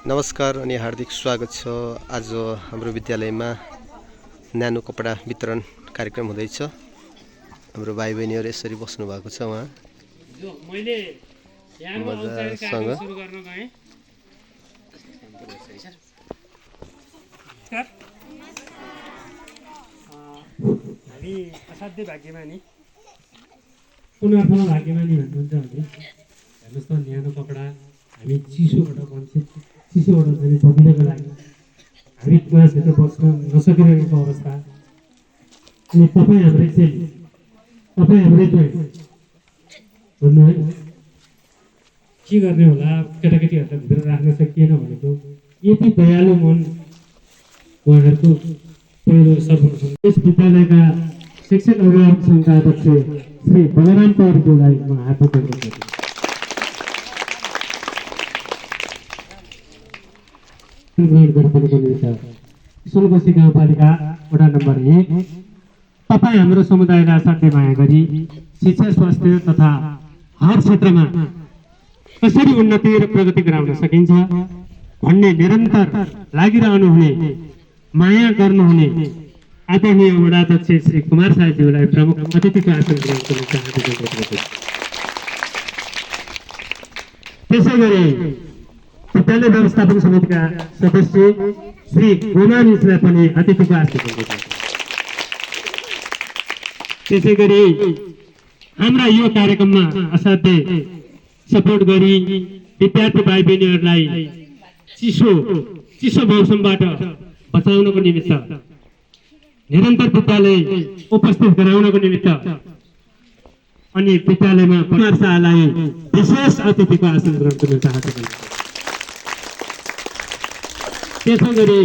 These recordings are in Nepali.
नमस्कार अनि हार्दिक स्वागत छ। आज हाम्रो विद्यालयमा न्यानो कपडा वितरण कार्यक्रम हुँदैछ। हाम्रो भाइ बहिनीहरू यसरी बस्नु भएको छ। उहाँ मजासँग हामी असाध्यै भाग्यमानी पुनर्फल भाग्यमानी भन्नुहुन्छ भने हेर्नुहोस् त, न्यानो कपडा हामी चिसोबाट चाहिँ बगिनको लागि हामी क्लासभित्र बस्न नसकिरहेको अवस्था। अनि तपाईँ हाम्रै भन्नु है, के गर्ने होला, केटाकेटीहरूलाई भित्र राख्न सकिएन भनेको यति दयालु मन उहाँहरूको पहिलो सर्वप्रथम यस विद्यालयका शिक्षक अभिभावक सङ्घका अध्यक्ष श्री बलराम पौडेलज्यूलाई म हार्दिक धन्यवाद दिन्छु। ग्रहण गरिदिनुको निमित्त सुनकोशी गाउँपालिका वडा नम्बर 1 तपाईँ हाम्रो समुदायलाई असाध्यै माया गरी शिक्षा, स्वास्थ्य तथा हर क्षेत्रमा कसरी उन्नति र प्रगति गराउन सकिन्छ भन्ने निरन्तर लागिरहनु हुने, माया गर्नुहुने आदरणीय वडाध्यक्ष श्री कुमार साईज्यूलाई प्रमुख अतिथिको आसन ग्रहण गर्न चाहन्छु। त्यसै गरी विद्यालय व्यवस्थापन समितिका सदस्य श्री गोमानिसलाई पनि अतिथिको आसन ग्रहण गर्नु। त्यसै गरी हाम्रा यो कार्यक्रममा असाध्यै सपोर्ट गरी विद्यार्थी भाइ बहिनीहरूलाई चिसो मौसमबाट बचाउनको निमित्त निरन्तर विद्यालय उपस्थित गराउनको निमित्त अनि विद्यालयमा कुमार शाहलाई विशेष अतिथिको आसन ग्रहण गर्न चाहन्छु। त्यसै गरी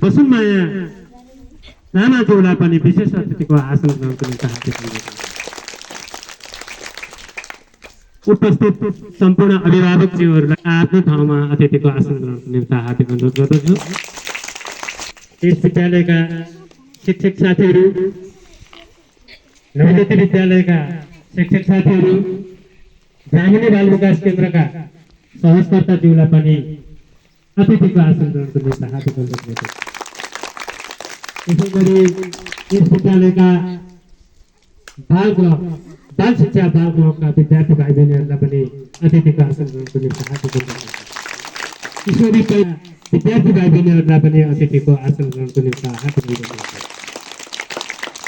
बसुमाया लामाज्यूलाई पनि विशेष अतिथिको आसन ग्रहण गर्न चाहन्छु। उपस्थित सम्पूर्ण अभिभावकज्यूहरूलाई आफ्नो ठाउँमा अतिथिको आसन ग्रहण गर्ने हार्दिक अनुरोध गर्दछु। यस विद्यालयका शिक्षक साथीहरू, नवज्योति विद्यालयका शिक्षक साथीहरू, ग्रामीण बाल विकास केन्द्रका सहकर्ताज्यूलाई पनि अतिथिको आसन ग्रहण गर्ने हार्दिक अनुरोध गर्दछु। त्यसै गरी यस विद्यालयका बाल शिक्षा बाल गृहका विद्यार्थी भाइ बहिनीहरूलाई पनि अतिथिको आसन ग्रहण गर्ने हार्दिक अनुरोध गर्दछु। किशोरी विद्यार्थी भाइ बहिनीहरूलाई पनि अतिथिको आसन ग्रहण गर्ने हार्दिक अनुरोध गर्दछु।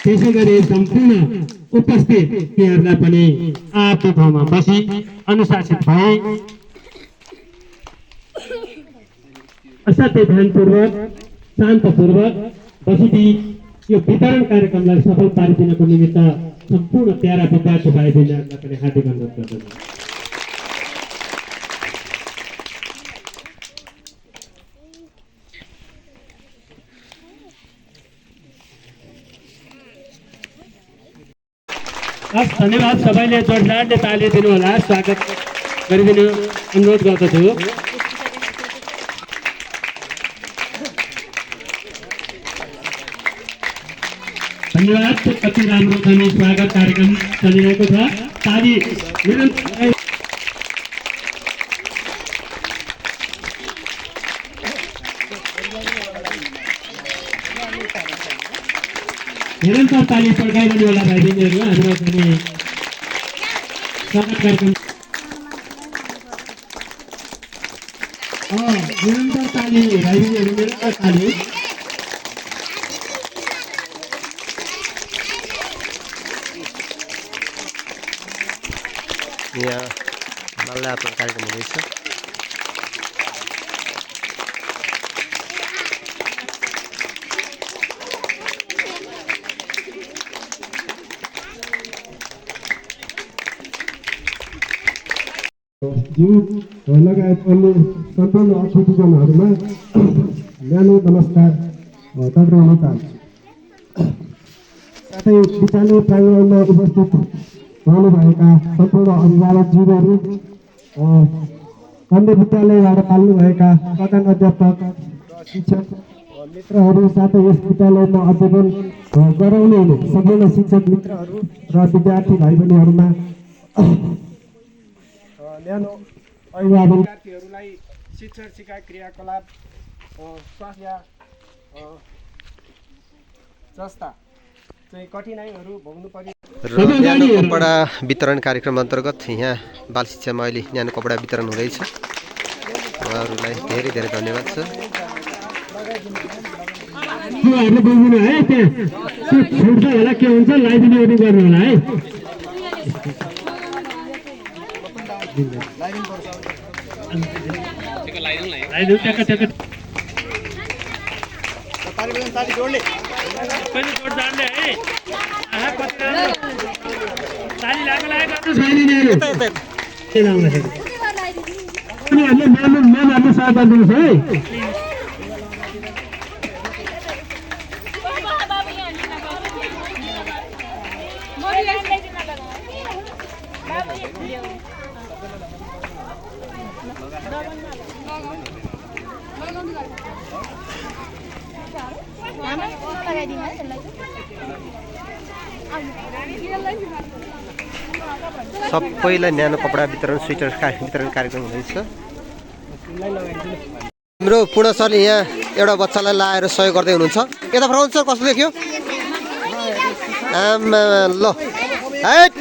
त्यसै गरी सम्पूर्ण उपस्थितहरूलाई पनि आफ्नो ठाउँमा बसी अनुशासित भई असाध्यै ध्यानपूर्वक शान्तपूर्वक बसी यो वितरण कार्यक्रमलाई सफल पारिदिनको निमित्त सम्पूर्ण प्यारा विद्यार्थी भाइ बहिनीहरूलाई पनि हार्दिक अनुरोध गर्दछु। धन्यवाद। सबैले जोरदारले ताली दिनु होला, स्वागत गरिदिनु अनुरोध गर्दछु। धन्यवाद। कति राम्रो पनि स्वागत कार्यक्रम चलिरहेको छ। ताली निरन्तर ताली पड्काइरहनु होला भाइ बहिनीहरू। हाम्रो पनि स्वागत कार्यक्रम निरन्तर ताली भाइ बहिनीहरू, निरन्तर ताली। यहाँ माल्यार्पण कार्यक्रम हुँदैछ। लगायत अन्य सम्पूर्ण अतिथिजनहरूमा न्यानो नमस्कार टक्राउन चाहन्छु। साथै विद्यालय प्राङ्गणमा उपस्थित रहनुभएका सम्पूर्ण अभिभावकज्यूहरू, अन्य विद्यालयबाट पाल्नुभएका प्रधान अध्यापक, शिक्षक मित्रहरू, साथै यस विद्यालयमा अध्ययन गराउने सम्पूर्ण शिक्षक मित्रहरू र विद्यार्थी भाइ बहिनीहरूमा न्यानो अभिभावक विद्यार्थीहरूलाई शिक्षण सिकाइ क्रियाकलाप स्वास्थ्य जस्ता चाहिँ कठिनाइहरू भोग्नु पर्यो। र न्यानो कपडा वितरण कार्यक्रम अन्तर्गत यहाँ बाल शिक्षामा अहिले न्यानो कपडा वितरण हुँदैछ। उहाँहरूलाई धेरै धेरै धन्यवाद छ। उहाँहरूले बुझ्नु है, त्यो छुट्छ होला के हुन्छ लगाइदिने ओर्ने गर्नु होला है। लगाइदिउँ ट्याक्क ट्याक्क पनि जोड जान्ने है। आहा कति राम्रो ताली लाग्यो लाग्यो छैन नि के लाउँदाखेरि उनीहरूले म्यामहरूले सहयोग गरिदिनुहोस् है। सबैलाई न्यानो कपडा वितरण स्वेटर वितरण कार्यक्रम हुँदैछ। हाम्रो पूर्ण सरले यहाँ एउटा बच्चालाई लाएर सहयोग गर्दै हुनुहुन्छ। यता फर्काउनु सर, कस्तो लेख्यो? आमा ल हैट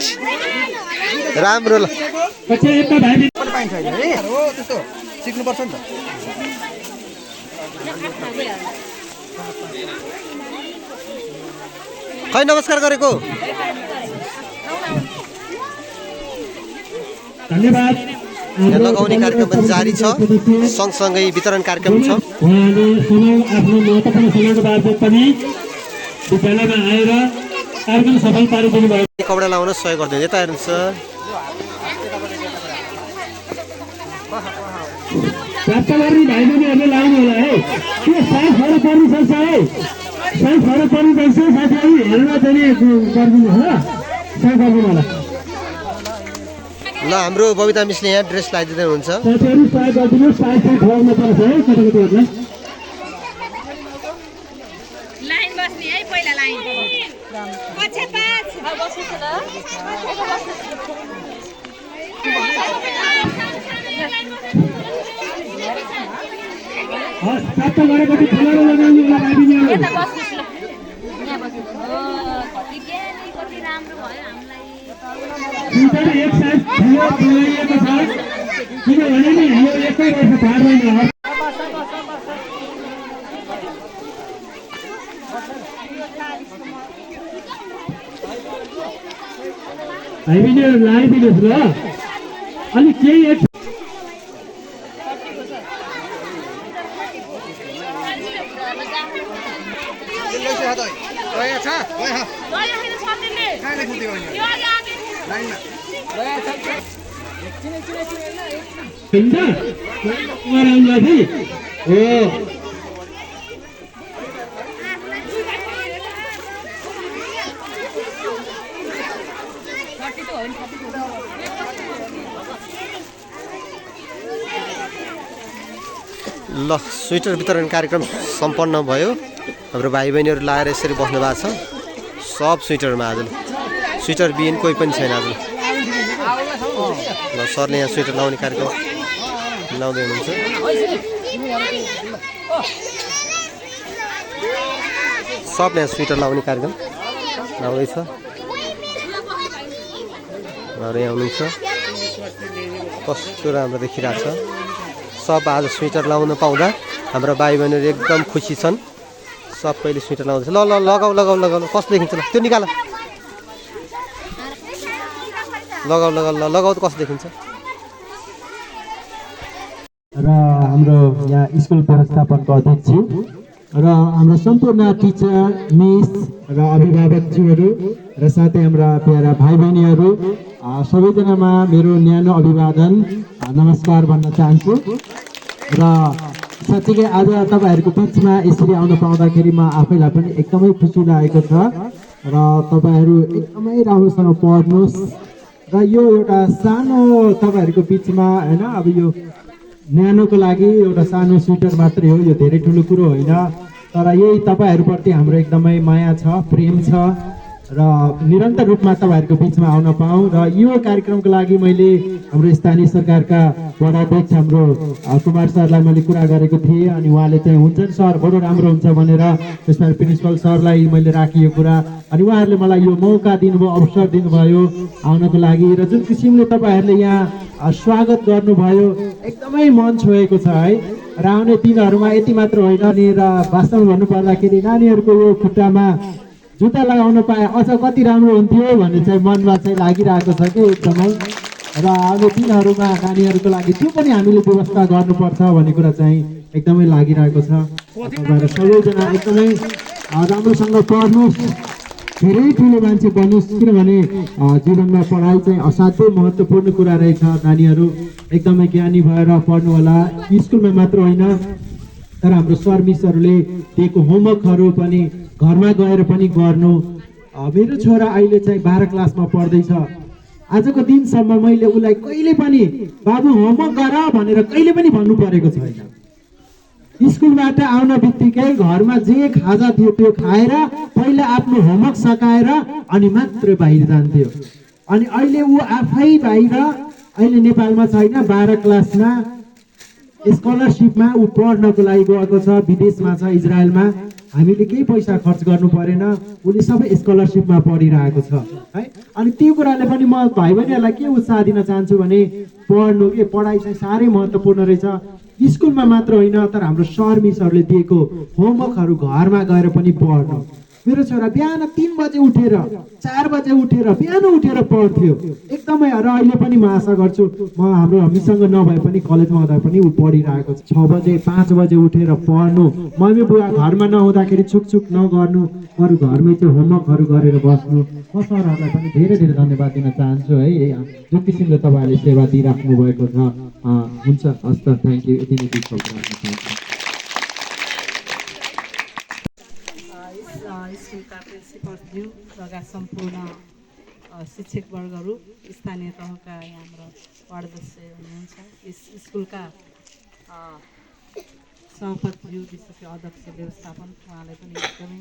राम्रो ल सिक्नुपर्छ नि त। खै नमस्कार गरेको धन्यवाद। यहाँ लगाउने कार्यक्रम पनि जारी छ, सँगसँगै वितरण कार्यक्रम छ। उहाँले आफ्नो महत्त्वपूर्ण समयको बादमा पनि विद्यालयमा आएर कार्यक्रम सफल पारिदिनु भयो। कपडा लाउन सहयोग गरिदिनु। यता हेर्नुहोस् प्राप्त गर्ने भाइ बहिनीहरूले लाउनु होला है। त्यो साइज फरक पर्ने छ है, साइज फरक पर्ने रहेछ साथीहरू, हेरेर चाहिँ गरिदिनु होला, सहयोग गरिदिनु होला। ल हाम्रो बबिता मिसले यहाँ ड्रेस लगाइदिँदै हुनुहुन्छ। साथीहरू सहयोग गरिदिनु, साइज चाहिँ खुवाउनु पर्छ है केटाकेटीहरूलाई। लाइन बस्ने है, पहिला लाइन पछि पाँच प्राप्त गरेपछि ठुलो लगाउनु लगाइदिनु होला। कति राम्रो भयो हामीलाई। स्वेटर एक साइज ठुलो बनाइएको छ, किनभने नि यो एकै वर्ष फाट्दैन। हामीले लगाइदिनुहोस् ल। अनि केही एक ल स्वेटर वितरण कार्यक्रम सम्पन्न भयो। हाम्रो भाइ बहिनीहरू लाएर यसरी बस्नु भएको छ। सब स्वेटरमा आज स्वेटर बिहान कोही पनि छैन आज। ल सरले यहाँ स्वेटर लाउने कार्यक्रम लाउँदै हुनुहुन्छ। सबले यहाँ स्वेटर लाउने कार्यक्रम लाउँदैछ। उहाँहरू यहाँ हुनुहुन्छ, कस्तो राम्रो देखिरहेको छ। सब आज स्वेटर लाउन पाउँदा हाम्रो भाइ बहिनीहरू एकदम खुसी छन्। सबैले स्वेटर लाउँदैछ। ल ल लगाऊ लगाऊ लगाऊ, कस्तो देखिन्छ ल त्यो निकाल, लगाऊ लगाऊ ल लगाऊ त कस्तो देखिन्छ। र हाम्रो यहाँ स्कुल व्यवस्थापनको अध्यक्ष र हाम्रो सम्पूर्ण टिचर मिस र अभिभावकज्यूहरू र साथै हाम्रा प्यारा भाइ बहिनीहरू सबैजनामा मेरो न्यानो अभिवादन नमस्कार भन्न चाहन्छु। र साँच्चीकै आज तपाईँहरूको बिचमा यसरी आउन पाउँदाखेरि म आफैलाई पनि एकदमै खुसी लागेको छ। र तपाईँहरू एकदमै राम्रोसँग पढ्नुहोस् र यो एउटा सानो तपाईँहरूको बिचमा होइन, अब यो न्यानोको लागि एउटा सानो स्वेटर मात्रै हो, यो धेरै ठुलो कुरो होइन। तर यही तपाईँहरूप्रति हाम्रो एकदमै माया छ, प्रेम छ। र निरन्तर रूपमा तपाईँहरूको बिचमा आउन पाऊँ र यो कार्यक्रमको लागि मैले हाम्रो स्थानीय सरकारका वडाध्यक्ष हाम्रो कुमार सरलाई मैले कुरा गरेको थिएँ अनि उहाँले चाहिँ हुन्छ नि सर बडो राम्रो हुन्छ भनेर त्यसमा प्रिन्सिपल सरलाई मैले राखियो कुरा अनि उहाँहरूले मलाई यो मौका दिनुभयो अवसर दिनुभयो आउनको लागि र जुन किसिमले तपाईँहरूले यहाँ स्वागत गर्नुभयो एकदमै मन छोएको छ है र आउने दिनहरूमा यति मात्र होइन नि र वास्तवमा भन्नुपर्दाखेरि नानीहरूको यो खुट्टामा जुत्ता लगाउन पाए अझ कति राम्रो हुन्थ्यो भन्ने चाहिँ मनमा चाहिँ लागिरहेको छ कि एकदमै र आउने दिनहरूमा नानीहरूको लागि त्यो पनि हामीले व्यवस्था गर्नुपर्छ भन्ने कुरा चाहिँ एकदमै लागिरहेको छ तपाईँहरू सबैजना एकदमै राम्रोसँग पढ्नुहोस् धेरै ठुलो मान्छे बन्नुहोस् किनभने जीवनमा पढाइ चाहिँ असाध्यै महत्त्वपूर्ण कुरा रहेछ नानीहरू एकदमै ज्ञानी भएर पढ्नु होला स्कुलमा मात्र होइन तर हाम्रो सर मिसहरूले दिएको होमवर्कहरू पनि घरमा गएर पनि गर्नु मेरो छोरा अहिले चाहिँ 12 क्लासमा पढ्दैछ आजको दिनसम्म मैले उसलाई कहिले पनि बाबु होमवर्क गर भनेर कहिले पनि भन्नु परेको छैन स्कुलबाट आउन बित्तिकै घरमा जे खाजा थियो त्यो खाएर पहिला आफ्नो होमवर्क सकाएर अनि मात्र बाहिर जान्थ्यो अनि अहिले ऊ आफै बाहिर अहिले नेपालमा छैन 12 क्लासमा स्कलरसिपमा ऊ पढ्नको लागि गएको छ विदेशमा छ इजरायलमा हामीले केही पैसा खर्च गर्नु परेन उसले सबै स्कलरसिपमा पढिरहेको छ है अनि त्यो कुराले पनि म भाइ बहिनीहरूलाई के उत्साह दिन चाहन्छु भने पढ्नु के पढाइ चाहिँ साह्रै महत्त्वपूर्ण रहेछ स्कुलमा मात्र होइन तर हाम्रो सर मिसहरूले दिएको होमवर्कहरू घरमा गएर पनि पढ्नु मेरो छोरा बिहान 3 बजे उठेर 4 बजे उठेर बिहान उठेर पढ्थ्यो एकदमै र अहिले पनि म आशा गर्छु म हाम्रो हामीसँग नभए पनि कलेजमा हुँदा पनि ऊ पढिरहेको छ 6 बजे 5 बजे उठेर पढ्नु मम्मी बुवा घरमा नहुँदाखेरि छुकछुक नगर्नु अरू घरमै चाहिँ होमवर्कहरू गरेर बस्नु म सरहरूलाई पनि धेरै धेरै धन्यवाद दिन चाहन्छु है जुन किसिमले तपाईँहरूले सेवा दिइराख्नु भएको छ हुन्छ हस् त थ्याङ्क यू यति नै राख्न चाहन्छु स्कुलका प्रिन्सिपलज्यू लगायत सम्पूर्ण शिक्षकवर्गहरू स्थानीय तहका हाम्रो वार्ड सदस्य हुनुहुन्छ यस स्कुलका सभापतिज्यू विशेष अध्यक्ष व्यवस्थापन उहाँलाई पनि एकदमै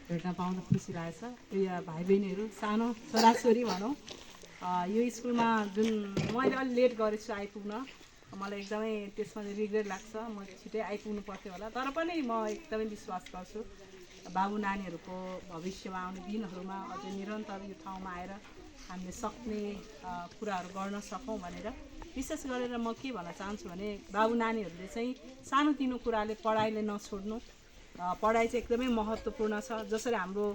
भेट्न पाउन खुसी लागेछ प्रिय भाइ बहिनीहरू सानो छोराछोरी भनौँ यो स्कुलमा जुन मैले अलि लेट गरेछु आइपुग्न मलाई एकदमै त्यसमा रिग्रेट लाग्छ म छिटै आइपुग्नु पर्थ्यो होला तर पनि म एकदमै विश्वास गर्छु बाबु नानीहरूको भविष्यमा आउने दिनहरूमा अझै निरन्तर यो ठाउँमा आएर हामीले सक्ने कुराहरू गर्न सकौँ भनेर विशेष गरेर म के भन्न चाहन्छु भने बाबु नानीहरूले चाहिँ सानोतिनो कुराले पढाइले नछोड्नु पढाइ चाहिँ एकदमै महत्त्वपूर्ण छ जसरी हाम्रो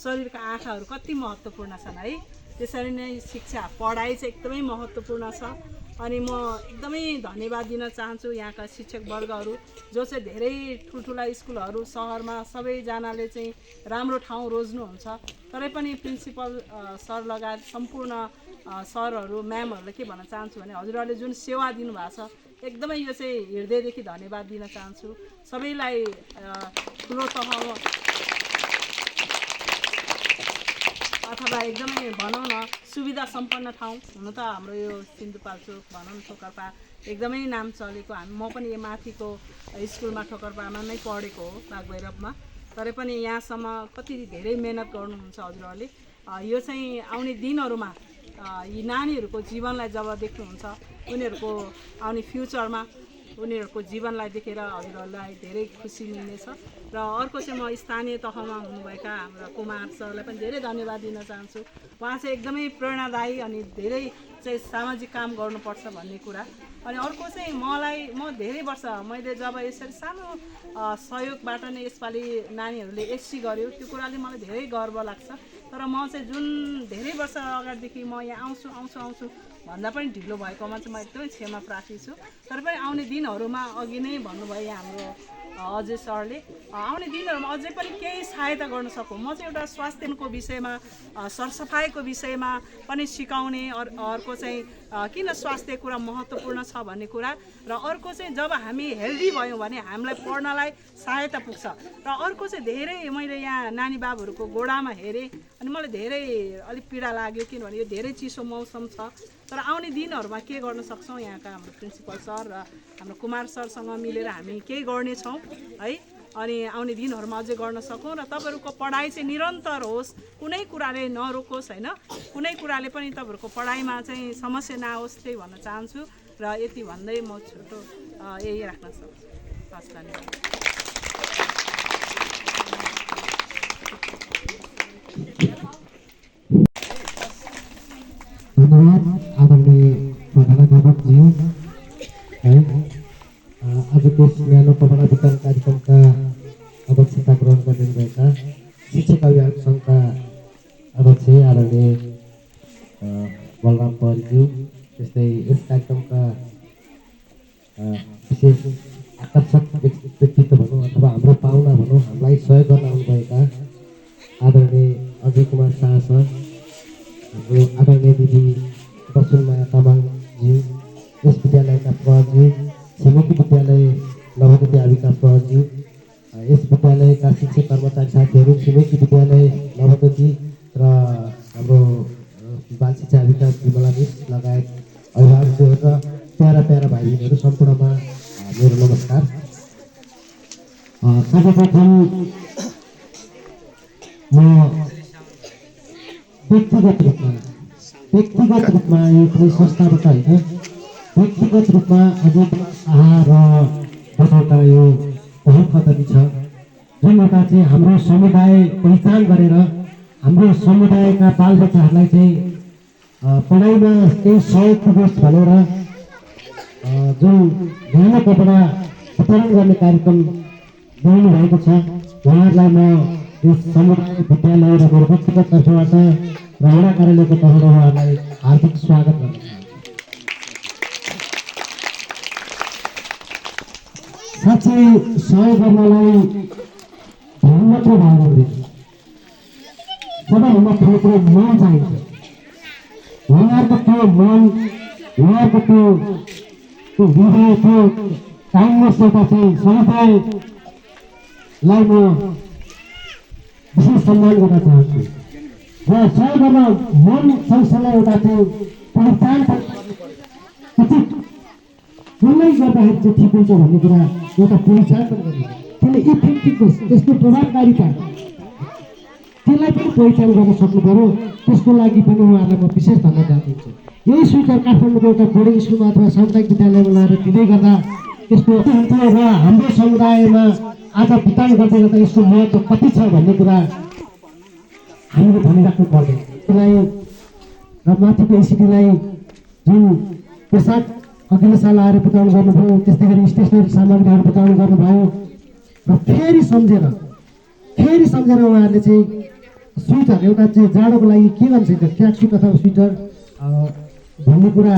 शरीरका आँखाहरू कति महत्त्वपूर्ण छन् है त्यसरी नै शिक्षा पढाइ चाहिँ एकदमै महत्त्वपूर्ण छ अनि म एकदमै धन्यवाद दिन चाहन्छु यहाँका शिक्षकवर्गहरू जो चाहिँ धेरै ठुल्ठुला स्कुलहरू सहरमा सबैजनाले चाहिँ राम्रो ठाउँ रोज्नुहुन्छ तरै पनि प्रिन्सिपल सर लगायत सम्पूर्ण सरहरू म्यामहरूलाई के भन्न चाहन्छु भने हजुरहरूले जुन सेवा दिनुभएको छ एकदमै यो चाहिँ हृदयदेखि धन्यवाद दिन चाहन्छु सबैलाई ठुलो तह अथवा एकदमै भनौँ न सुविधा सम्पन्न ठाउँ हुन त हाम्रो यो सिन्धुपाल्चोक भनौँ ठोकर्पा एकदमै नाम चलेको म पनि यो माथिको स्कुलमा ठोकर्पामा नै पढेको हो बागभैरवमा तरै पनि यहाँसम्म कति धेरै मेहनत गर्नुहुन्छ हजुरहरूले यो चाहिँ आउने दिनहरूमा यी नानीहरूको जीवनलाई जब देख्नुहुन्छ उनीहरूको आउने फ्युचरमा उनीहरूको जीवनलाई देखेर हजुरहरूलाई धेरै खुसी मिल्नेछ र अर्को चाहिँ म स्थानीय तहमा हुनुभएका हाम्रा कुमार सरलाई पनि धेरै धन्यवाद दिन चाहन्छु उहाँ चाहिँ एकदमै प्रेरणादायी अनि धेरै चाहिँ सामाजिक काम गर्नुपर्छ भन्ने कुरा अनि अर्को चाहिँ म धेरै वर्ष मैले जब यसरी सानो सहयोगबाट नै यसपालि नानीहरूले एससी गर्यो त्यो कुराले मलाई धेरै गर्व लाग्छ तर म चाहिँ जुन धेरै वर्ष अगाडिदेखि म यहाँ आउँछु भन्दा पनि ढिलो भएकोमा चाहिँ म एकदमै क्षमा प्रार्थी छु तर पनि आउने दिनहरूमा अघि नै भन्नुभयो यहाँ हाम्रो अजय सरले आउने दिनहरूमा अझै पनि केही सहायता गर्न सकौँ म चाहिँ एउटा स्वास्थ्यको विषयमा सरसफाइको विषयमा पनि सिकाउने अर्को चाहिँ किन स्वास्थ्य कुरा महत्त्वपूर्ण छ भन्ने कुरा र अर्को चाहिँ जब हामी हेल्दी भयौँ भने हामीलाई पढ्नलाई सहायता पुग्छ र अर्को चाहिँ धेरै मैले यहाँ नानी बाबुहरूको गोडामा हेरेँ अनि मलाई धेरै अलिक पीडा लाग्यो किनभने यो धेरै चिसो मौसम छ तर आउने दिनहरूमा के गर्न सक्छौँ यहाँका हाम्रो प्रिन्सिपल सर र हाम्रो कुमार सरसँग मिलेर हामी केही गर्नेछौँ है अनि आउने दिनहरूमा अझै गर्न सकौँ र तपाईँहरूको पढाइ चाहिँ निरन्तर होस्, कुनै कुराले नरोकोस् होइन, कुनै कुराले पनि तपाईँहरूको पढाइमा चाहिँ समस्या नआओस् त्यही भन्न चाहन्छु र यति भन्दै म छोटो यही राख्न सक्छु। हस्, धन्यवाद। धन्यवाद आदरणीय प्रधानाध्यापकज्यू है। आजको यस न्यानो कपडा वितरण कार्यक्रमका अध्यक्षता ग्रहण गरिदिनुभएका शिक्षक अभिभावक सङ्घका अध्यक्ष आदरणीय बलराम पौडेलज्यू, त्यस्तै यस कार्यक्रमका विशेष आकर्षक व्यक्तित्व भनौँ अथवा हाम्रो पाहुना भनौँ, हामीलाई सहयोग गर्न आउनुभएका आदरणीय अजय कुमार शाह सर, हाम्रो आदरणीय दिदी बसुलमाया तामाङज्यू, यस विद्यालयका प्रज्यू, छिमेकी विद्यालय नवोदय विकास प्रज्यू, यस विद्यालयका शिक्षक कर्मचारी साथीहरू, छिमेकी विद्यालय नवोदय र हाम्रो बाल शिक्षा विकास विमला मिस लगायत अभिभावकज्यूहरू र प्यारा प्यारा भाइ बहिनीहरू सम्पूर्णमा मेरो नमस्कार। सर्वप्रथम म व्यक्तिगत रूपमा यो कुनै संस्थाबाट होइन, व्यक्तिगत रूपमा अजय शाह र बसौटा यो बहुत कदमी छ, जुन एउटा चाहिँ हाम्रो समुदाय पहिचान गरेर हाम्रो समुदायका बालबच्चाहरूलाई चाहिँ पढाइमा केही सहयोग पुगोस् भनेर जुन न्यानो कपडा वितरण गर्ने कार्यक्रम ल्याउनु भएको छ, उहाँहरूलाई म यस समुदाय विद्यालय र मेरो व्यक्तिगत तर्फबाट र वडा कार्यालयको तर्फबाट उहाँहरूलाई हार्दिक स्वागत गर्दछु। साँच्चै सहयोग गर्नलाई धन मात्र भाग गर्दैन, सबैभन्दा ठुलो कुरो मन चाहिन्छ। उहाँहरूको त्यो मन, उहाँहरूको त्यो हृदय, त्यो काइन्डनेस एउटा चाहिँ समुदायलाई म विशेष सम्मान गर्न चाहन्छु र सहयोग गर्न मन सँगसँगै एउटा त्यो पहिचान उचित कसलाई गर्दाखेरि चाहिँ ठिक हुन्छ भन्ने कुरा एउटा पहिचान पनि गरिन्छ। त्यसले इफेक्टिभनेस, त्यसको प्रभावकारिता, त्यसलाई पनि पहिचान गर्न सक्नु पर्यो। त्यसको लागि पनि उहाँहरूलाई म विशेष धन्यवाद दिन्छु। यही स्विटर काठमाडौँको एउटा बोर्डिङ स्कुलमा अथवा सामुदायिक विद्यालयमा लगाएर दिँदै गर्दा यसको हुन्थ्यो र हाम्रो समुदायमा आज वितरण गर्दै गर्दा यसको महत्त्व कति छ भन्ने कुरा हामीले भनिराख्नु पर्दैन। त्यसलाई र माथिको एसिडीलाई जुन पोसाक अघिल्लो साल आएर वितरण गर्नुभयो, त्यस्तै गरी स्टेसनरी सामग्रीहरू वितरण गर्नुभयो र फेरि सम्झेर उहाँहरूले चाहिँ स्वेटर एउटा चाहिँ जाडोको लागि के गर्नु सक्छ, ट्र्याकसुट अथवा स्वेटर भन्ने कुरा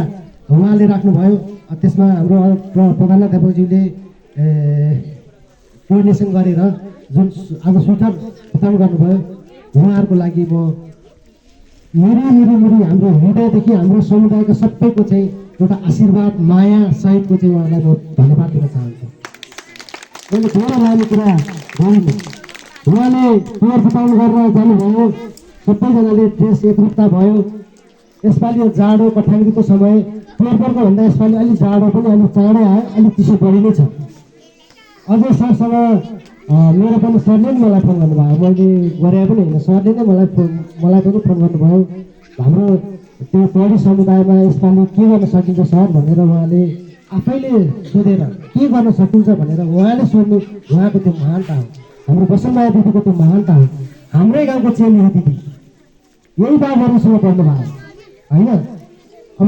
उहाँले राख्नुभयो। त्यसमा हाम्रो प्रधानाध्यापकज्यूले कोअर्डिनेसन गरेर जुन आज स्वेटर वितरण गर्नुभयो, उहाँहरूको लागि म मेरो हाम्रो हृदयदेखि हाम्रो समुदायको सबैको चाहिँ एउटा आशीर्वाद, माया सहितको चाहिँ उहाँलाई म धन्यवाद दिन चाहन्छु। मैले धेरै लाने कुरा गरिनँ, उहाँले पेयर वितरण गरेर जानुभयो, सबैजनाले ड्रेस एकरूपता भयो। यसपालि यो जाडो कठ्याङ्ग्रीको समय पेपरको भन्दा यसपालि अलिक जाडो पनि अलिक चाँडै आयो, अलिक चिसो बढी नै छ। अझै सरसँग मेरो पनि सरले नि मलाई फोन गर्नुभयो, मैले गरे पनि होइन, सरले नै मलाई पनि फोन गर्नुभयो। हाम्रो त्यो पढी समुदायमा यसपालि के गर्न सकिन्छ सर भनेर उहाँले आफैले सोधेर के गर्न सकिन्छ भनेर उहाँले सोध्नु, उहाँको त्यो महानता हो। हाम्रो बसुमाया दिदीको त्यो महानता हो। हाम्रै गाउँको चेली हो दिदी, यही बाबुहरूसँग पढ्नुभयो होइन। अब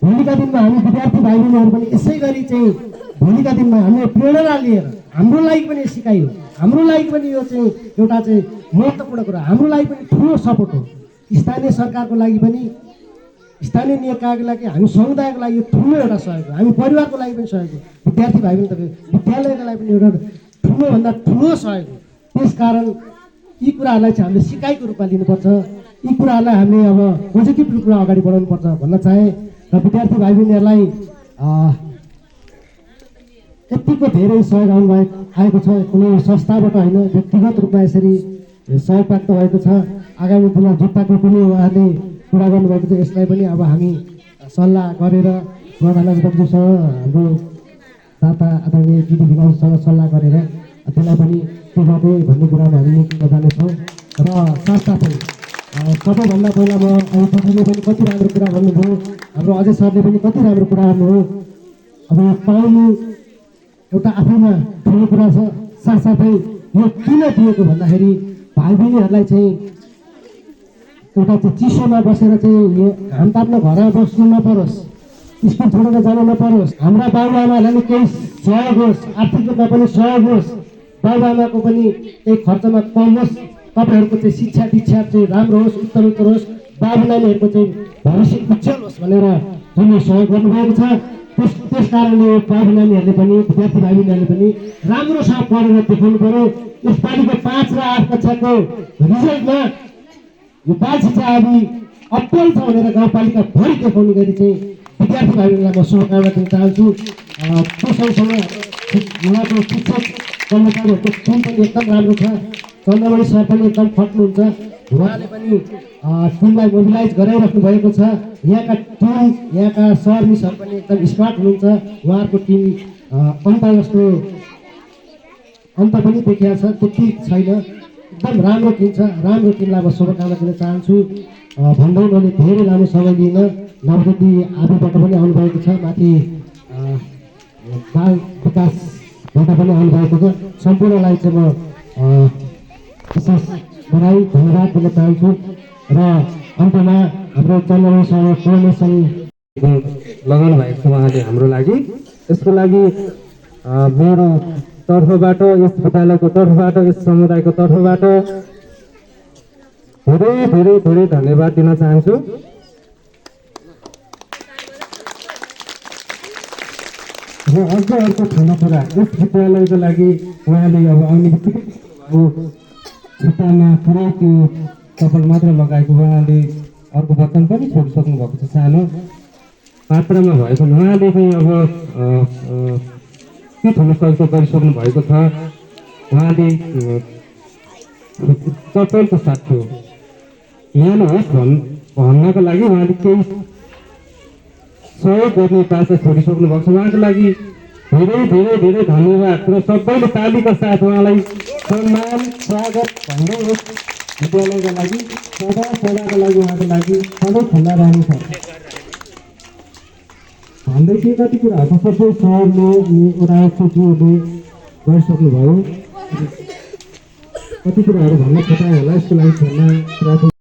भोलिका दिनमा हामी विद्यार्थी भाइ बहिनीहरू पनि यसै गरी चाहिँ भोलिका दिनमा हामीले प्रेरणा लिएर हाम्रो लागि पनि सिकाइयो, हाम्रो लागि पनि यो चाहिँ एउटा चाहिँ महत्त्वपूर्ण कुरा, हाम्रो लागि पनि ठुलो सपोर्ट हो। स्थानीय सरकारको लागि पनि, स्थानीय निकायको लागि, हामी समुदायको लागि ठुलो एउटा सहयोग हो, हामी परिवारको लागि पनि सहयोग हो, विद्यार्थी भाइ बहिनी तपाईँ विद्यालयको लागि पनि एउटा ठुलोभन्दा ठुलो सहयोग हो। त्यसकारण यी कुराहरूलाई चाहिँ हामीले सिकाइको रूपमा लिनुपर्छ, यी कुराहरूलाई हामीले अब पोजिटिभ रूपमा अगाडि बढाउनुपर्छ भन्न चाहे। र विद्यार्थी भाइ बहिनीहरूलाई यतिको धेरै सहयोग आएको छ, कुनै संस्थाबाट होइन, व्यक्तिगत रूपमा यसरी सहयोग प्राप्त भएको छ। आगामी दिनमा जुत्ताको पनि उहाँले कुरा गर्नुभएको छ, यसलाई पनि अब हामी सल्लाह गरेर प्रधानाध्यापकज्यूसँग, हाम्रो दाता आदरणीय दिदी भिनाउसँग सल्लाह गरेर त्यसलाई पनि के गर्दै भन्ने कुरामा हामी जानेछौँ। र साथसाथै सबैभन्दा पहिला म तपाईँले पनि कति राम्रो कुरा भन्नुभयो, हाम्रो अजय सरले पनि कति राम्रो कुरा भन्नुभयो। अब पाउनु एउटा आफैमा ठुलो कुरा छ। साथसाथै यो किन दिएको भन्दाखेरि भाइ बहिनीहरूलाई चाहिँ एउटा चाहिँ चिसोमा बसेर चाहिँ घाम ताप्न घरमा बस्नु नपरोस्, स्कुल छोडेर जानु नपरोस्, हाम्रा बाबुआमाहरूलाई पनि केही सहयोग होस्, आर्थिक रूपमा पनि सहयोग होस्, बाबुआमाको पनि केही खर्चमा कम होस्, तपाईँहरूको चाहिँ शिक्षा दीक्षा चाहिँ राम्रो होस्, उत्तर होस्, बाबु नानीहरूको चाहिँ भविष्य उज्जवल होस् भनेर जुन सहयोग गर्नुभएको छ। त्यस कारणले बाबु नानीहरूले पनि विद्यार्थी भाइ बहिनीहरूले पनि राम्रोसँग पढेर देखाउनु पर्यो। यसपालिको 5 र 8 कक्षाको रिजल्टमा यो बाल शिक्षा आदि अब्बल छ भनेर गाउँपालिका भरि देखाउने गरी चाहिँ विद्यार्थी भाइ बहिनीलाई म शुभकामना दिन चाहन्छु। त्यो सँगसँगै उहाँको शिक्षक कर्मचारीहरूको टिम पनि एकदम राम्रो छ। चन्द्रमणि सर पनि एकदम खट्नुहुन्छ, उहाँले पनि टिमलाई मोबिलाइज गराइराख्नु भएको छ। यहाँका टिम, यहाँका सर मिसहरू पनि एकदम स्मार्ट हुनुहुन्छ। उहाँहरूको टिम अन्त जस्तो अन्त पनि देखिएको छ, त्यति छैन, एकदम राम्रो टिम छ। राम्रो टिमलाई म शुभकामना दिन चाहन्छु भन्दै मैले धेरै लामो समय लिन। नवज्योति आदिबाट पनि आउनुभएको छ, माथि बाल विकासबाट पनि आउनुभएको छ। सम्पूर्णलाई चाहिँ म विशेष बधाई धन्यवाद दिन चाहन्छु। र अन्तमा हाम्रो चन्द्रमणि सर फाउन्डेसन लगाउनु भएको छ उहाँले हाम्रो लागि। यसको लागि मेरो तर्फबाट, यस विद्यालयको तर्फबाट, यस समुदायको तर्फबाट धेरै धेरै धेरै धन्यवाद दिन चाहन्छु। र अर्को ठुलो कुरा, यस विद्यालयको लागि उहाँले अब आउने बित्तिकै खुट्टामा पुरै त्यो कपाल मात्र लगाएको, उहाँले अर्को वचन पनि छोडिसक्नु भएको छ, सानो मात्रामा भएको। उहाँले चाहिँ अब के ठुलो सहयोग गरिसक्नु भएको छ। उहाँले चटलको साथी हो, न्यानो होस् भन्नको लागि उहाँले केही सहयोग गर्ने पासा छोडिसक्नु भएको छ। उहाँको लागि धेरै धेरै धेरै धन्यवाद र सबैले तालीका साथ उहाँलाई सम्मान स्वागत भन्दै यस विद्यालयको लागि सदाको लागि उहाँको लागि सधैँ खुल्ला रहनेछ भन्दै के कति कुराहरू सबै सरले एउटा सूचीहरूले गरिसक्नुभयो। कति कुराहरू भन्न छटायो होला, यसको लागि क्षमा प्रार्थना।